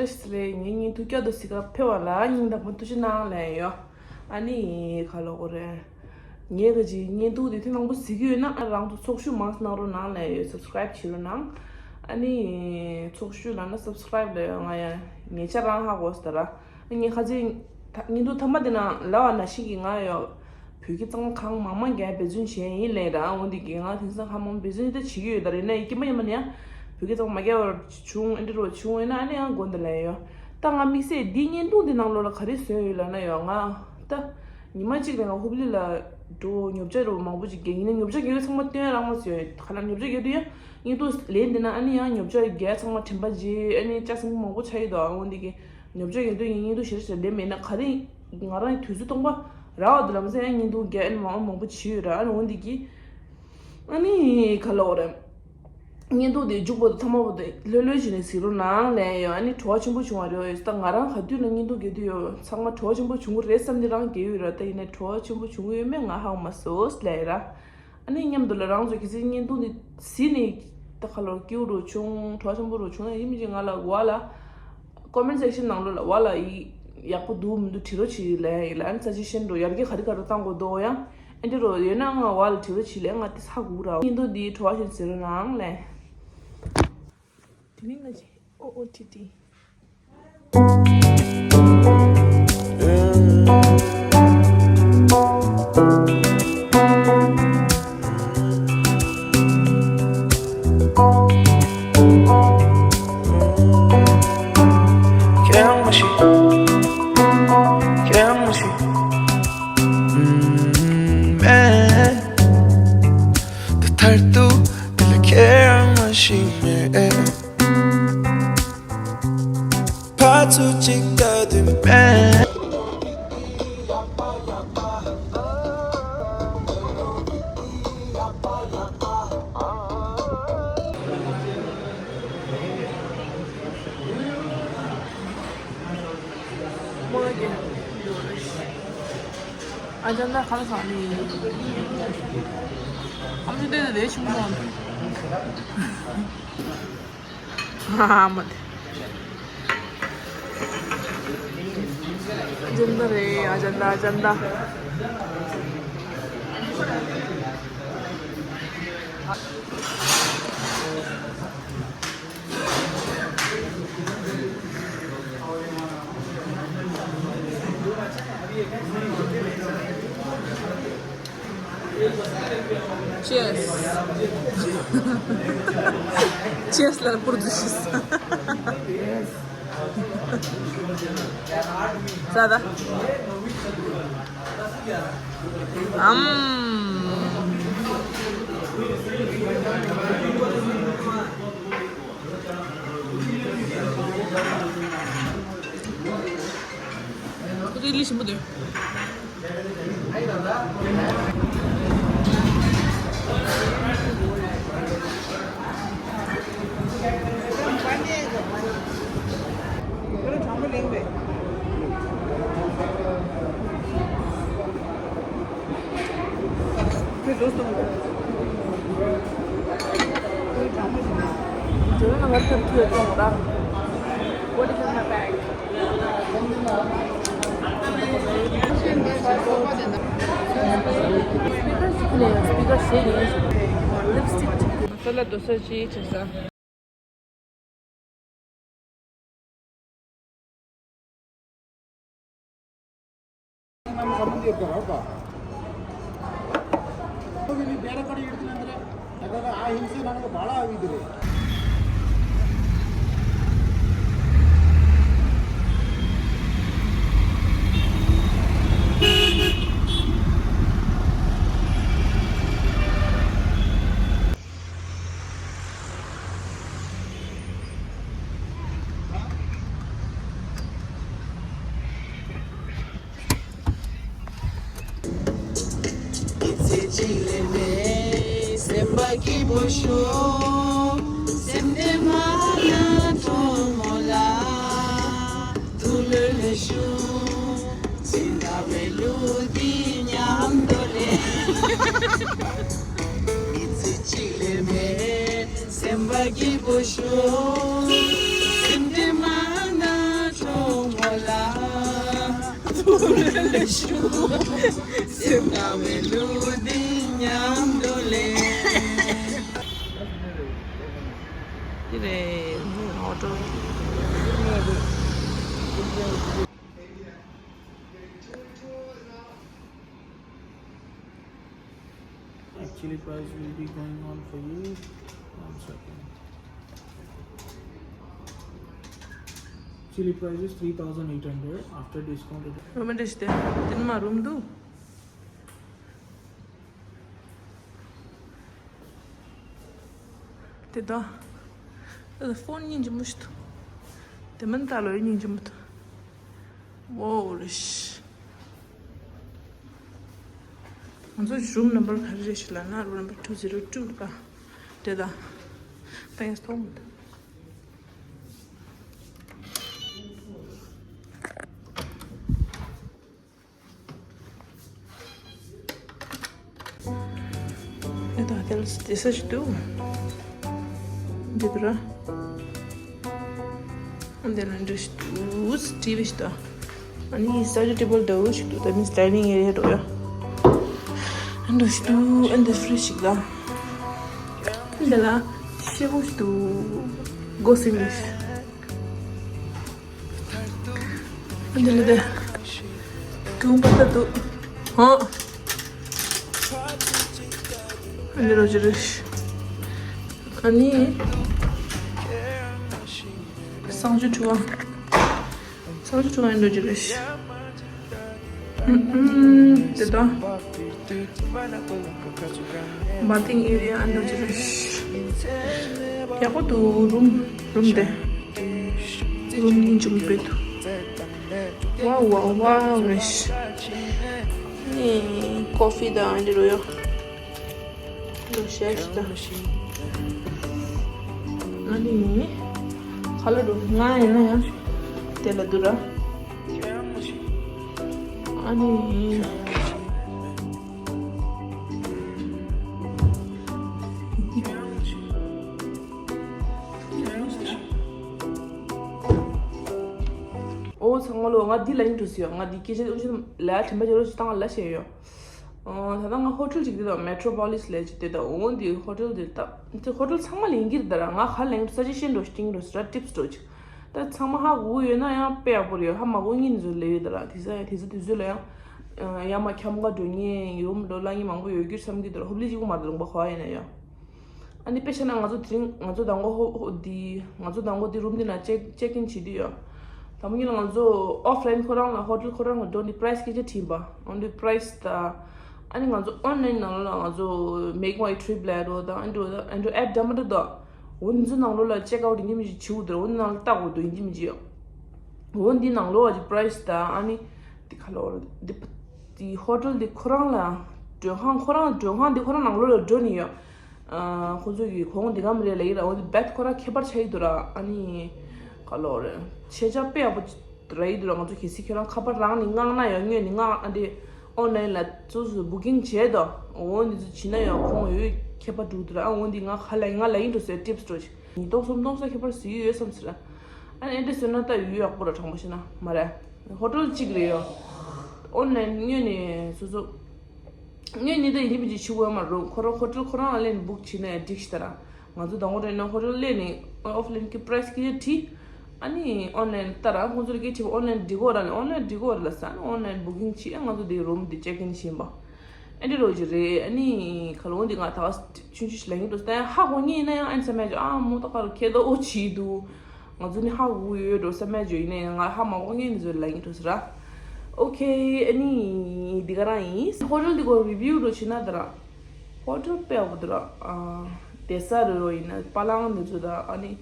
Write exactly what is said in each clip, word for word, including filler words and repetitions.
བཀྲ་ཤིས་བདེ་ལེགས། ངའི་བརྙན་ཐུང་བསྐྱར་དུ་གཟིགས་སྐབས་ཕེབས་པ་ལ་སྙིང་ཐག་པ་ཐུགས་རྗེ་གནང་ལབ་ཡོད། ཨ་ནི་ག་ལབ་དགོས་རེད། ངའི་ག་ཅིག་བརྙན་ཐུང་དེ་ཐེངས་མང་པོ་གཟིགས་ཀྱི་ཡོད་ན། ཨ་རང་ཚོ་ཚོགས་ཞུགས་མང་ཙམ་གནང་རོགས་གནང་ལབ་ཡོད། སབ་སི་ཀེ་རེབ་བྱེད་རོགས་གནང་། ཨ་ནི་ཚོགས་ཞུགས་ལབ་ན་སབ་སི་ཀེ་རེབ་ལབ་ཡོད། ང་ཡང་ཉེ་ཆར་རང་ཧ་གོ་སོང་ད་ར། ངས་ཁ་ཚིག་ད་བརྙན་ཐུང་མཐའ་མ་དེ་ནང་ལབ་པ་ནང་བཞིན་གྱི་ང་ཡང་བོད་སྐད་གཙང་མ་གང་མང་མང་རྒྱག་འབད་བརྩོན་བྱས་ཡིན་ལབ་ར། འོ་འདི་གི་ང་དེང་སང་གང་མང་འབད་བརྩོན་ད་བྱེད་ཀྱི་ཡོད། ད་རེད་ན་ཡིན་གྱི་མ་ཡིན་མ་ནི་ཡང་བོད་སྐད་གཙང་མ་མ་རྒྱག་པར་བྱུང་། ཨ་འདྲ་རོ་བྱུང་ཡོད་ན་ཨ་ནི་ཡང་དགོངས་དག་ལབ་ཡོད། ད་ང་དམིགས་བསལ་འདི་བརྙན་ཐུང་འདི་ནང་ལོགས་ལ་ག་རེ་བཟོས་ཡོད་ལབ་ན་ཡང་ང་ད་ཉི་མ་གཅིག་ལ་ང་ཧུབ་ལི་ལ་འགྲོ། ཉོ་ཆ་རོ་མང་པོ་ཅིག་རྒྱག་ཡིན་ན་ཉོ་ཆ་རྒྱག་ཡོད་ཚང་མ་སྟོན་རང་མ་བཟོས་ཡོད། ག་ལ་ཉོ་ཆ་རྒྱག་དུས་ཡང་བརྙན་ཐུང་ལེན་འདི་ན་ཨ་ནི་ཡང་ཉོ་ཆ་རྒྱག་ཚང་མ་དྲན་པ་བརྗེད། ཨ་ནི་ལྕགས་སྲིན་མང་པོ་ཆགས་ཡོད་དོ། འོ་འདི་གི་ཉོ་ཆ་ཡོད་དུས་ཡིན་ཡིན་དུ་ཞེ་དྲག་ལེན་མེད་ན་ག་རེ་ང་རང་དུས་ཚོད་སྟོང་པ་རག་འོ་དུ་ལམ་སེང་ཡང་བརྙན་ཐུང་རྒྱག་ཨ་ནི་མང་མང་པོ་བྱེད་ཡོད་ར། ཨ་ནི་འོ་འདི་གི་ཨ་ནི་ག་ལབ་དགོས་རེད། བརྙན་ཐུང་དེ་མཇུག་བར་དུ་ཐ་མ་བར་དུ་ལྷོད་ལྷོད་བྱས་ནས་གཟིགས་རོགས་གནང་ལབ་ཡོད། ཨ་ནི་བྲོ་བ་ཆེན་པོ་བྱུང་བ་རེད། ད་ང་རང་ག་དུས་ལ་བརྙན་ཐུང་རྒྱག་དུས་ཡོད་ཚང་མ་བྲོ་བ་ཆེན་པོ་བྱུང་གི་རེད་བསམ་ནས་རང་རྒྱག་ཡོད་ར། ད་ཡིན་ནའི་བྲོ་བ་ཆེན་པོ་བྱུང་གི་ཡོད་མེད་ང་ཧ་གོ་མ་སོང་ལབ་ཡོད་ར། ཨ་ནི་མཉམ་དུ་ལ་རང་ཚོ་གལ་སྲིད་བརྙན་ཐུང་འདི་གཟིགས་ནས་ད་ཁ་ལོར་སྐྱིད་པོ་རུ་བྱུང་བྲོ་བ་ཆེན་པོ་རུ་བྱུང་ན་ཡིན་མི་ཅིག་ང་ལ་བ་ལ་ཀོ་མེན་སེག་ཤན་ནང་ལོགས་ལ་བ་ལ་ཡི་ཡག་པོ་འདུག་མི་འདུག་བྲིས་རོགས་བྱེད་ལབ་ཡིན་ལ། ཨ་ནི་ས་ཅི་ཤན་འགྲོ་ཡར་རྒྱས་ག་རེ་ག་རེ་བཏང་དགོས་འདུག་ཡང་ཨ་འདྲ་རོ་ཡོད་ན་ང་བ་ལ་བྲིས་རོགས་བྱེད་ལབ། ང་དེ་ཧ་གོ་ར། བརྙན་ཐུང་འདི་བྲོ་བ་ཞིག་ཟེར་རོགས་གནང་ལབ། དེ་ནི་ང་ཅི་ཨོ་ཨོ་ཏི་ཏི། ཕར་ཚུར་གཅིག་ལྟ་དུས་མེད། ཨ་ཅག་ན་ཁང་ཁང་ནི་ཨམ་ཅོག་དེ་དེ་ཆུང་མོ། ཨ་མ་དེ། ཨ་ཅག་ན་རེད། ཨ་ཅག་ན། ཨ་ཅག་ན། Cheers. Cheers ལ་པུར་འཛུལ་ཤིས། ས་ད། ཨམ། ཁོ་ཚོ་ལི་ཞིམ་པོ་འདུག Speaker ཞིག་ནས་speaker ཞིག་ནས་ལིབ་སི་ཊིག་ཅིག་མ་ས་ལ་རྡོ་ས་ཅིག་བྱས་ས། ཚེ་གཅིག་ལས་མེད་སེམས་པ་སྐྱིད་པོ་ཤོག་སེམས་ལྡན་མ་ན་གྲོགས་མོ་ལ་ཐུགས་ལྷོད་ལྷོད་ཤོག་སེམས་དགའ་བའི་གླུ་འདི་མཉམ་དུ་ལེན། མི་ཚེ་གཅིག་ལས་མེད་སེམས་པ་སྐྱིད་པོ་ཤོག་སེམས་ལྡན་མ་ན་ སེམས་དགའ་བའི་གླུ་འདི་མཉམ་དུ་ལེན། འདི་རེད། ཨོ་ཊོ། Actually, price will be going on for you. One second. Actually, price is three thousand eight hundred after discount. རུམ་འདྲ་ཞིག་དེ། དེ་ནི་མ་རུམ་འདུག་དེ་ད། ད་ཕོན་སྙིང་རྗེ་མོ་ཞིག་འདུག་དེ་མིན་ད་ལོ་སྙིང་རྗེ་མོ་འདུག་ཝོ་རེ་ཤི། ང་ཚོ་རུམ་ནམ་བར་ག་རེ་རེད་ཞིག་ལབ་ན། རུམ་ནམ་བར་two zero two ལ་ད། དེ་ད། ད་ཡང་སྟོང་མི་འདུག་ཨེ་ད་དེ་ལ་དེ་ས་ཞིག་འདུག་འདི་འདུག་ར། འདི་ལ་འདྲ་ཞིག་འདུག་ཊི་ཝི་ཞིག་ད། ཨ་ནི་སྟ་ཌི་ཊེ་བལ་འདྲ་བོ་ཞིག་འདུག་ད་མིན་ཌའི་ནིང་ཨེ་རི་ཡ་འདྲ་བོ་ཡ། འདྲ་ཞིག་འདུག་ཨ་ནི་འདི་ཕི་རིཇ་ཞིག་ད། འདི་ལ་ཤེལ་སྒོ་ཞིག་འདུག་སྒོ་སྲིན་ལིཤ། འདི་ལ་དེ། གུང་པ་ད་འདུག་ཧོ། འདི་རོ་ཇི་རེད། ཨ་ནི། གསང་སྤྱོད་ཁྲི་བ། གསང་སྤྱོད་ཁྲི་བ་འདི་རོ་ཇི་རེད། ཨུམ། དེ་ད། བ་ཏིང་ཨེ་རི་ཡ་ཨན་དར་ཇི་རེད། ཡག་པོ་འདུག་རུམ། རུམ་དེ། རུམ་སྙིང་རྗེ་མོ་དཔེ་འདུག་ཝའོ་ཝའོ་ཝའོ་རེད། ནི་ཀོ་ཕི་དང་ཨ་འདི་རུ་ཡོད། འདུག་ཤེས་ཤིག་ད། ཨ་ནི། ཁ་ལོ་འདུག་ང་ཡིན་ན་ཡང་། དེ་ལ་འདུག་ར། ཨ་ནི། ཨོ་ཚང་མ་ལོ། ང་འདི་ལ་ཡིན་འགྲོ་ཟེར་ཡོད། ང་འདི་སྐད་ཆ་འུ་ཅག་ལ་དྲན་པ་བརྗེད་རོགས་ཅིག་བཏང་ལ་བཤད་ཡོད། ཨོ་ད་ལྟ་ང་ཧོ་ཊེལ་ཅིག་འདི་དང་མེ་ཊྲོ་པོ་ལིས་ལས་ཅིག་དེ་དང་འོ་འདི་ཧོ་ཊེལ་འདི་ད་འདི་ཧོ་ཊེལ་ཚང་མ་ལ་ཡིན་གྱི་རེད། ད་ར་ང་ཧ་ལས་འགྲོ་ས་ཅིག་ཤེས་འགྲོ་ཤིང་འགྲོ་ཟེར་ར་ཊིབ་སི་འགྲོ་ཅིག་ད་ཚང་མ་ཧ་གོ་ཡོད་ན་ཡང་དཔེ་ཡག་པོ་རེད། ཧ་མ་གོ་ཉིན་ཚོ་ལས་ཡོད་ད་ར། དེ་ས་ཡང་དེ་ཚོ་དུས་ཚོད་ལ་ཡང་ཡང་མ་ཁྱམས་ཁ་འགྲོ་ཉེན་ཡོད་མི་འགྲོ་ལ་ཉིན་མང་པོ་ཡོད་རྒྱུ་བསམ་གྱི་འདུག་ར། ཧུབ་ལི་གཅིག་པུ་མ་རེད། ལུང་པ་ག་ཡིན་ན་ཡང་། ཨ་ནི་དཔེ་བཤད་ན་ང་ཚོ་དེ་རིང་ང་ཚོ་དང་པོ་ཧོ་ཧོ་འདི་ང་ཚོ་དང་པོ་འདི་རུམ་འདི་ན་ཅེག་ཅེག་ཨིན་བྱེད་དུས་ཡོད། དང་པོ་ཉིད་ལ་ང་ཚོ་ཨོཕ་ལན་ཁོ་རང་ལ་ཧོ་ཊེལ་ཁོ་རང་ལ་འགྲོ་འདི་པ་རའི་སི་སྐད་ཆ་དྲིས་པ། ཨ་ནི་པ་རའི་སི་ད། ཨ་ནི་ང་ཚོ་ཨོན་ལན་ནང་ལོགས་ལ་ང་ཚོ་མེག་མའི་ཊིརིབ་ལབ་རོ་དང་ཨ་འགྲོ་ཨ་འགྲོ་ཨེབ་འདྲ་མི་འདྲ་འདུག་འོ་འདི་ཚོ་ནང་ལོགས་ལ་ཅེག་ཨའུཊ་ཡིན་གྱི་མིན་གྱི་བྱེད་དགོས་འདུག་འོ་འདི་ནང་ལ་ལྟ་དགོས་འདུག་ཡིན་གྱི་མིན་གྱི་ཡོད། འོ་འདི་ནང་ལོགས་ཀྱི་པ་རའི་སི་ད་ཨ་ནི་འདི་ཁ་ལོ་འདི་འདི་ཧོ་ཊེལ་འདི་ཁོ་རང་ལ་མགྲོན་ཁང་ཁོ་རང་མགྲོན་ཁང་འདི་ཁོ་རང་ནང་ལོགས་ལ་འགྲོ་ནི་ཡོད། ཨ་ཁོ་ཚོ་གི་གོང་འདི་གམ་རེད་ལ་ཡིན་ར། འོ་འདི་བེད་ཁོ་རང་ཁྱད་པར་ཆགས་ཡི་འདུག་ར། ཨ་ནི་ཁ་ལོ་རེད་ཆེ་ཆ་དཔེ་ཡག་པོ་ར་ཡི་འདུག་ར། ང་ཚོ་གལ་སྲིད་ཁྱོད་རང་ཁ་པར་རང་ནས་མངགས་ན་ཡང་ངོས་ནས་མངགས་ཨ་འདི་ཨོན་ལན་ལ་ཚུར་ཚུར་བུ་ཀིང་བྱས་དོ། འོ་འདི་ཚོ་བྱས་ན་ཡང་ཁོང་ཡོད་ཁྱད་པར་འགྲོ་འདུག་ར། ཨ་འོ་འདི་ང་ཧ་ལས་ང་ལ་ཡིན་འགྲོ་ཟེར་ཊིབ་སི་འགྲོ་ཞིག་ཉིས་སྟོང་སུམ་སྟོང་ས་ཁྱད་པར་ཟིག་ཡོད་བསམ་ཟེར་ར། ཨ་ནི་ཨེ་འདྲ་བཟོས་ན་ད་ཡོད་ཡག་པོ་ར། དྲང་པོ་བཤད་ན་མ་རེད། ཧོ་ཊེལ་གཅིག་རེད་ཡོད། ཨོན་ལན་ངོས་ནས་སོ་སོ། ངས་ནི་ད་ཡིན་པ་ཅིག་ཞུ་དགོས་མ་རུང་། ཁོ་རང་ཧོ་ཊེལ་ཁོ་རང་ལ་སླེབས་ནས་བུག་བྱས་ན་ཡང་འགྲིག་ཤི་ད་ར། ང་ཚོ་དང་པོ་རེད་ན་ཧོ་ཊེལ་སླེབས་ནས་ཨོཕ་ལན་གྱི་པ་རའི་སི་སྐད་ཆ་དྲིས། ཨ་ནི་ཨོན་ལན་ལྟ་ར། ཁོང་ཚོ་ལ་སྐད་ཆ་དྲིས་པ་ཨོན་ལན་འགྲིག་གོ་ར་ལ་ཨོན་ལན་འགྲིག་གོ་ར་ལ་ས་ཨོན་ལན་བུ་ཀིང་བྱས། ང་ཚོ་དེ་རུམ་དེ་ཅེག་ཨིན་བྱས་པ། ཨེ་འདྲ་རོ་ཅིག་རེད། ཨ་ནི་ཁ་ལོ་འདི་ང་ད་ཆུང་ཆུང་ཞིག་ལ་ཡིན་འགྲོ་ས་ད་ཡང་ཧ་གོ་ངེས་ཡིན་ན་ཡང་ཨ་ནི་ས་མེད་ཅོ་ཨ་མོ་ད་ཁ་ལོ་ཁྱེད་ད་ཨོ་བྱས་འདུག་ང་ཚོ་ནི་ཧ་གོ་ཡོད་འགྲོ་ས་མེད་ཅོ་ཡིན་ན་ཡང་ང་ཧ་མ་གོ་ངེས་ནི་ཚོ་ལ་ཡིན་འགྲོ་ས་ར། ཨོ་ཁེ། ཨ་ནི་འདི་ག་རང་ཡིན། ཧོ་ཊེལ་འདི་སྐོར་རི་བིའུ་འགྲོ་བྱེད་ན་ད་ར། ཧོ་ཊེལ་དཔེ་ཡག་པོ་འདུག་ར། ཨ་བསྡད་ས་རེ་རོ་ཡིན་ན་པ་ལང་འདི་ཚོ་ད་ཨ་ནི་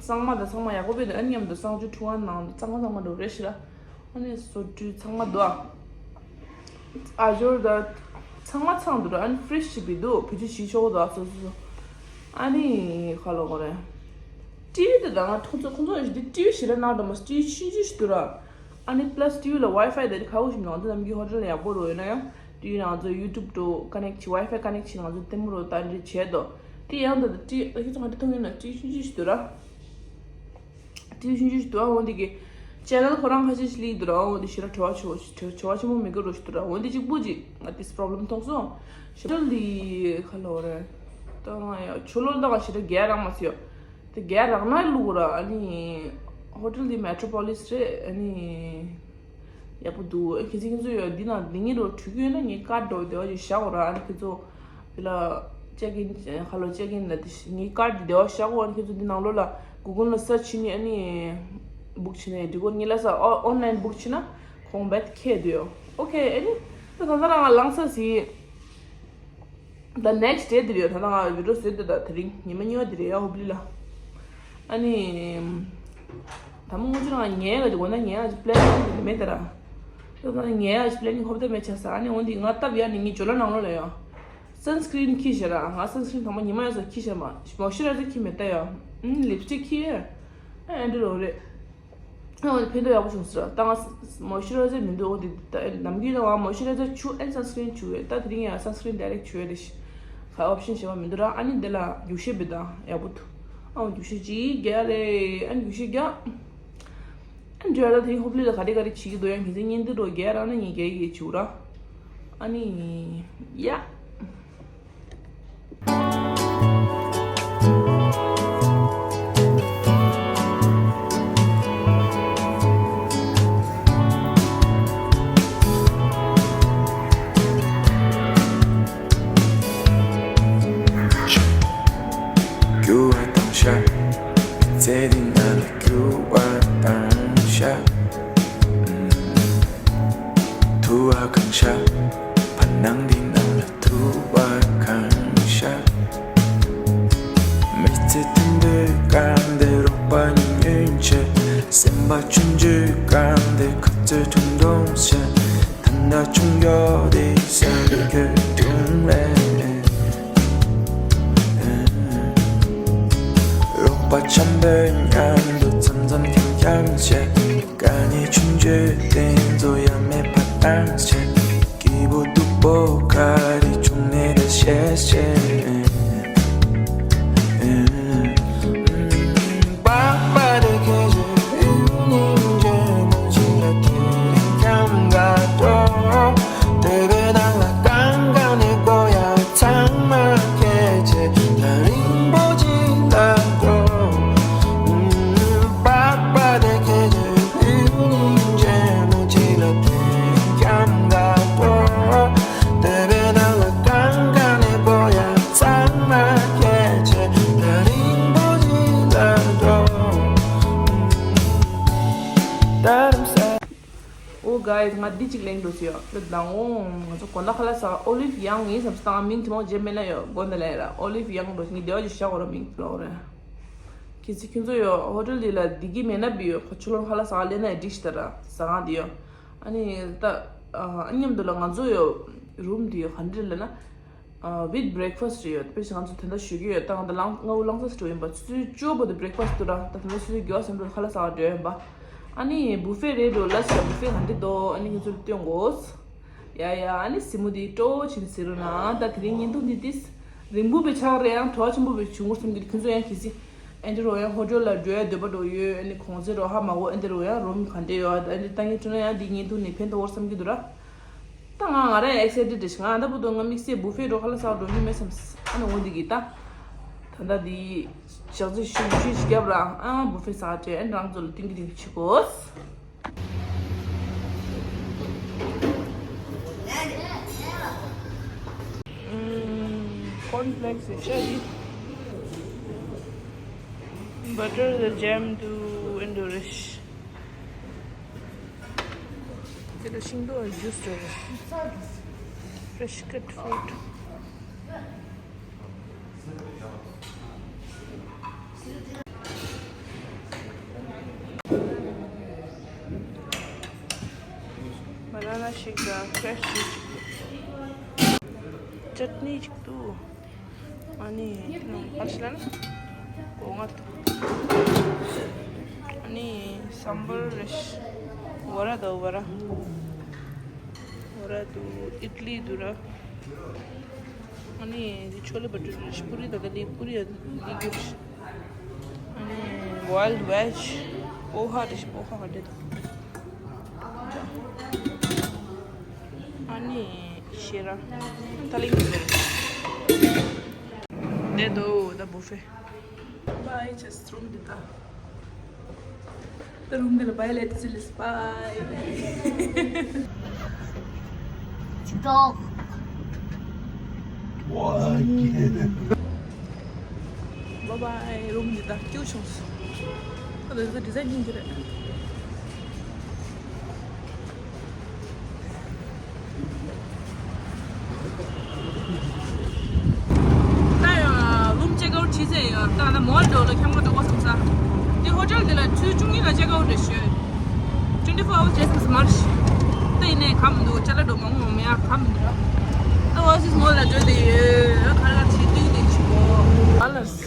གཙང་མ་ད་ཚང་མ་ཡག་པོ་དཔེ་འདུག་ཨ་ནི་མཉམ་དུ་གསང་སྤྱོད་ཁྲི་བ་ནང་གཙང་མ་གཙང་མ་འགྲོ་རེད་ཤི་ར། ཨ་ནི་བཟོ་སྐྲུན་ཚང་མ་འདུག་ཨ། ཨ་ཇོར་ད་ཚང་མ་ཚང་འདུག་ར། ཨ་ནི་ཕི་རིཇ་ཞིག་བི་འདུག་བེད་སྤྱོད་བྱེད་ཆོག་འདུག་ཨ། སོ་སོ་སོ། ཨ་ནི་ཁ་ལོ་གོ་རེད། ཊི་ཝི་དེ་ད་ང་ཁོང་ཚོ་ཁོང་ཚོ་ཡོད་ཤི་དེ་ཊི་ཝི་ཞིག་ར་ནང་དུ་མ་ཊི་ཝི་ཆུང་ཆུང་ཞིག་འདུག་ར། ཨ་ནི་པ་ལ་སི་ཊི་ཝི་ལ་ཝའི་ཕའི་དེ་ཁ་བོ་ཞིག་མི་འདུག་ང་ཚོ་ནམ་རྒྱུན་ཧོ་ཊེལ་ལ་ཡག་པོ་རོ་ཡོད་ན་ཡང་ཊི་ཝི་ནང་ང་ཚོ་ཡུ་ཊུབ་འགྲོ་ཀ་ནེག་བྱེད་ཝའི་ཕའི་ཀ་ནེག་བྱེད་ང་ཚོ་ལྟད་མོ་རོ་ལྟ་འདྲི་བྱེད་དོ། དེ་ཡང་ད་ཊི་ཝི་ཁྱེད་ཚོ་ག་འདྲ་མཐོང་ཡོད་ན་ཊི་ཝི་ཆུང་ཆུང་ཞིག་འདུག་ར། ཊི་ཝི་ཆུང་ཆུང་ཞིག་འདུག་ཨ། འོ་འདི་གི་ ཅེ་ནལ་ཁོ་རང་ཁ་ཤས་ཤིག་ལིག་འདུག་ར། འོ་འདི་ཞེ་དྲག་བྲེལ་བ་ཆེ་བོ་ཞིག་བྲེལ་བ་ཆེན་པོ་མི་དགོས་རོ་ཞིག་འདུག་ར། འོ་འདི་གཅིག་པུ་ཅིག་ང་ཏིས་པོ་རོབ་ལེམ་མཐོང་སོང་། ཞེ་དྲག་ལི་ཁ་ལོ་རེད། ད་ང་ཡ་ཆོ་ལོ་ལ་ང་ཞེ་དྲག་རྒྱལ་རག་མ་སོང་། དེ་རྒྱལ་རག་ན་ལུག་ར། ཨ་ནི་ཧོ་ཊེལ་འདི་མེ་ཊྲོ་པོ་ལིས་རེད། ཨ་ནི་ཡག་པོ་འདུག་ཨ་ཁྱེད་ཚོ་ཁྱེད་ཚོ་ཡོད་འདི་ན་འདི་ངེད་རོ་འགྲོ་གི་ཡོད་ན་ངའི་ཀར་འགྲོ་བདེ་བ་ཅིག་བཞག་གོ་ར། ཨ་ནི་ཁྱེད་ཚོ་འདི་ལ་ཅེག་ཨིན་ཁ་ལོ་ཅེག་ཨིན་ལ་དེ་ངའི་ཀར་འདི་བདེ་བ་བཞག་གོ། ཨ་ནི་ཁྱེད་ཚོ་འདི་ནང་ལོགས་ལ་གུ་གལ་ལ་སར་ཆི་བྱས་ནས་ཨ་ནི་བུག་བྱས་ནས་འགྲིག་གོ། ངེད་ལ་ས་ཨོ་ཨོན་ལན་བུག་བྱས་ན་གོང་བད་ཁེ་འདུག་ཡོ། ཨོ་ཁེ། ཨ་ནི་ད་ད་ལྟ་རང་ང་ལངས་ས་ཟིན། ད་ནེག་སི་ཌེ་འདིར་ཡོད། ད་ལྟ་ང་བི་ཌི་ཡོ་བཟོས་འདུག་ད་དེ་རིང་ཉི་མ་གཉིས་པ་འདིར་ཡོད་ཡ། ཧོབ་ལི་ལ། ཨ་ནི་ད་མ་དངོས་གཞི་རང་ཉལ་ཡ་གི་འོ་ན་ཉལ་ཡ་གི་པི་ལེན་མེད་ད་ར། ད་ལྟ་ཉལ་ཡ་གི་པི་ལེན་ཧོབ་ད་མེད་ཆགས་ས། ཨ་ནི་འོ་འདི་ང་སྟབས་ཡག་ནི་ངའི་ཇོ་ལ་ནང་ལོགས་ལ་ཡོད། སན་སི་ཀི་རིན་འཁྱེར་ཤག་ར། ང་སན་སི་ཀི་རིན་དང་པོ་ཉི་མ་ཡོད་ས་འཁྱེར་ཤག་མ། མོ་ཨིས་ཅི་རའི་ཛར་འཁྱེར་མེད་ད་ཡ། ཨུམ། ལིབ་སི་ཊིག་འཁྱེར། ཨ་འདི་རོ་རེད། ཨ་འོ་དེ་ཕན་ཐོགས་ཡག་པོ་བྱུང་ཟེར། ད་ང་མོ་ཨིས་ཅི་རའི་ཛར་མི་འདུག་འོ་དེ་ད་ནམ་རྒྱུན་ད་ང་མོ་ཨིས་ཅི་རའི་ཛར་བྱུག་ཨན་སན་སི་ཀི་རིན་བྱུག་ཡོད། ད་དེ་རིང་ཡང་སན་སི་ཀི་རིན་ཌའི་རེག་བྱུག་ཡོད་རེད། ག་ཨོབ་ཤན་གཞན་པ་མི་འདུག་ར། ཨ་ནི་འདི་ལ་རྒྱུག་ཤེས་བི་ད་ཡག་པོ་འདུག་ཨ་འོ་རྒྱུག་ཤེས་ཅིག་རྒྱག་རེད། ཨ་ནི་རྒྱུག་ཤེས་རྒྱག་ཨ་འདྲ་ད་དེ་ཧོབ་ལི་ལ་ག་རེ་ག་རེ་བྱེད་ཀྱི་འདུག་ཡང་ཁྱེད་ཚོ་བརྙན་འདི་རོ་རྒྱག་ར་ན་ངས་རྒྱག་གི་བྱུག་ར། ཨ་ནི་ཡ། རྒྱུ་བ་དང་ཤ། ཚེ་འདི་ན་ལ་རྒྱུ་བ་དང་ཤ། ཐུ་བ་གང་ཤ། བར་སྣང་འདི་ན་ལ་ཐུ་བ་གང་ཤ། མི་ཚེ་དུད་འགྲོའི་སྐམ་དེ་རོགས་པ་ཉུང་ཉུང་ཆེ། སེམས་པ་ཆུང་ཆུང་སྐམ་དེ་ཁ་ཚོད་ཐུང་ཐུང་ཆེ། ད་ལྟ་ཆུང་ཡོད་དེ་ས་རུ་གྱུར་ཐུང་རེད། རོགས་པ་འཆམ་པོའི་མཉམ་དུ་འཆམ་འཆམ་འཁྱམ་འཁྱམ་བྱས། དཀའ་ངལ་ཆུང་ཆུང་དེ་ཚོ་ཡང་མེད་པ་བཏང་བྱས། སྐྱིད་པོ་སྡུག་པོ་ག་རེ་བྱུང་ནས་ད་བཤད་བཤད། ཨོ་གྷའི་ཛི། ང་འདི་གཅིག་ལེན་འགྲོ་ཟེར་ཡོད། དེ་དང་འོང་ང་ཚོ་དགོང་དག་ཁ་ལག་ཟ། ཨོ་ལིབ་ཡང་ཡིན་བསམ་སྟངས་མིང་དེ་མོ་རྗེས་མེད་ན་ཡོད་དགོན་དེ་ལ་ཡ་ར། ཨོ་ལིབ་ཡང་འགྲོ་ངས་བདེ་བ་ཅིག་བཞག་གོ་ར། མིང་ལོག་རེད། ཁྱེད་ཚོ་ཁྱོད་ཚོ་ཡོད་ཧོ་ཊེལ་འདི་ལ་བདེ་སྐྱིད་མེད་ན་བི་ཡོད་ཁོ་ཆུ་ལོར་ཁ་ལག་ཟ་ག་ལེན་ན་ཡ་འགྲིག་ཤི་ད་ར། ཟ་ཁང་འདི་ཡོད། ཨ་ནི་ད་ཨ་མཉམ་དུ་ལ་ང་ཚོ་ཡོད་རུམ་འདི་ཡོད་ག་འདྲ་ལ་ན། ཨ། with breakfast རེད་ཡོད། དཔེ་ཆ་ང་ཚོ་དེ་འདྲ་ཞུ་གི་ཡོད། ད་ང་ད་ལང་ང་འུ་ལང་ཚ་སི་ཊི་ཡིན་པ། ཆུ་ཚོད་བཅུ་བར་དུ་breakfast འདུག་ར། ད་དེ་འདྲ་ཆུ་ཚོད་བརྒྱད་ཙམ་དུ་ཁ་ལག་ཟ་བར་འགྲོ་ཡིན་པ། ཨ་ནི་བུ་ཧྥེ་རེད་འགྲོ་ལ་ཟེར། བུ་ཧྥེ་ག་འདྲ་འདུག་ཨ་ནི་ཁྱེད་ཚོར་སྟོན་དགོས། ཡ་ཡ། ཨ་ནི་གཟིགས་མོ་འདི་སྤྲོ་བོ་བྱིན་ཟེར་རོ་ན། ད་དེ་རིང་བརྙན་ཐུང་འདི་ཏིས་རིང་པོ་བའི་ཆགས་རེད། ཡང་བྲོ་བ་ཆེན་པོ་བའི་བྱུང་ངོར་བསམ་གྱི་འདུག་ཁྱེད་ཚོ་ཡང་གལ་སྲིད་ཨེ་འདྲ་རོ་ཡང་ཧོ་ཊེལ་ལ་འགྲོ་ཡ་འདོད་པ་འགྲོ་ཡོད། ཨ་ནི་གོང་ཚད་རོ་ཧ་མ་གོ་ཨེ་འདྲ་རོ་ཡང་རུམ་ག་འདྲ་ཡོད་ཨེ་འདྲ་ལྟ་ངེས་བྱུང་ན་ཡང་འདི་བརྙན་ཐུང་ནི་ཕན་ཐོགས་བསམ་གྱི་འདུག་ར། ད་ང་ང་རང་ཨེག་སའི་ཊེཌ་རེད། ང་ད་བར་དུ་ང་དམིགས་བསལ་བུ་ཧྥེ་འགྲོ་ཁ་ལག་ཟ་བར་འགྲོ་མྱོང་མེད་བསམ། ཨ་ནི་འོ་འདི་གི་ད། ད་ལྟ་འདི་ཞག་ཚི་ཤུགས་ཤུགས་ཤིག་བརྒྱབ་ར། ཨ་བུ་ཧྥེ་ཟ་བྲེ་ཨ་ནི་རང་ཚོ་ལ་སྟོན་གྱི་རིགས་བྱེད་དགོས། ཀོན་ཕི་ལེག་སི་ཤ་ཡི། བ་ཊར་དང་ཇེམ་དུ་ཨིན་དུ་རེ་ཤི། དེ་ལ་ཤིང་ཏོག་ཇུས་རེད། ཕི་རེ་ཤི་ཀཊ་ཕུ་རུཊ། བ་ན་ན་ཤེག་དང་ཕི་རེ་ཤི་ཅིག་ཅཊ་ནི་ཅིག་འདུག་ཨ་ནི་ཕར་ཕྱིན་ན་སྒོ་ང་འདུག་ཨ་ནི་སམ་བར་རེ་ཤི། བ་ར་དང་བ་ར། བ་ར་འདུག་ཨིཌ་ལི་འདུག་ར། ཨ་ནི་འདི་ཆོ་ལེ་བ་ཊུ་རེ་ཤི། པུ་རི་ད་ད་ལི་པུ་རི་ཡ་ལི་གྱུར་ཤི། ཨ་ནི་བོའིལ་ཌི་བེཇ། པོ་ཧ་རེད་ཤི། པོ་ཧ་ག་འདྲ་འདུག་ཨ་ནི་ཤེས་ར་ད་ལིང་འདི་རེད། འདི་འདུག་ད་བུ་ཕེ། བྷའི་ཅེས་རུམ་འདི་ད། ད་རུམ་འདི་ལ་བྷའི་ལེ་ཏི་ལིས་བྷའི། ཅི་ཏོག་བྷའི་བྷའི། རུམ་འདི་ད་སྐྱིད་བྱུང་སོང་། ཁོ་ད་ཟི་ཌི་ཛའིན་ཡིན་གྱི་རེད། ད་ཡང་རུམ་ཅེག་ཨའུཊ་བྱས་ཚར་ཡོད། ད་ང་མོལ་འགྲོ་ལ་ཁྱམས་ཁ་འགྲོ་དགོས་བསམ་ས། དེ་ཧོ་ཊེལ་འདི་ལ་ཆུ་ཚོད་བཅུ་གཉིས་ལ་ཅེག་ཨའུཊ་རེད་ཤག་ཊུ་ཝེན་ཊི་ཕོར་ཨ་ཝར་སི་ཅེག་ཨའུཊ་མ་རེད་ཤག་ད་ཡིན་ནའི་ཁམས་འདུག་ཅ་ལག་འགྲོ་མང་མང་མེད་ཡ་ཁམས་འདུག་ད་ཨོ་ཨེ་སི་ཨེས་མོལ་ལ་འགྲོ་བསྡད་ཡོད། ཁ་ལག་བྱེད་དུས་དེ་བྱེད་དགོས། ཨ་ལ།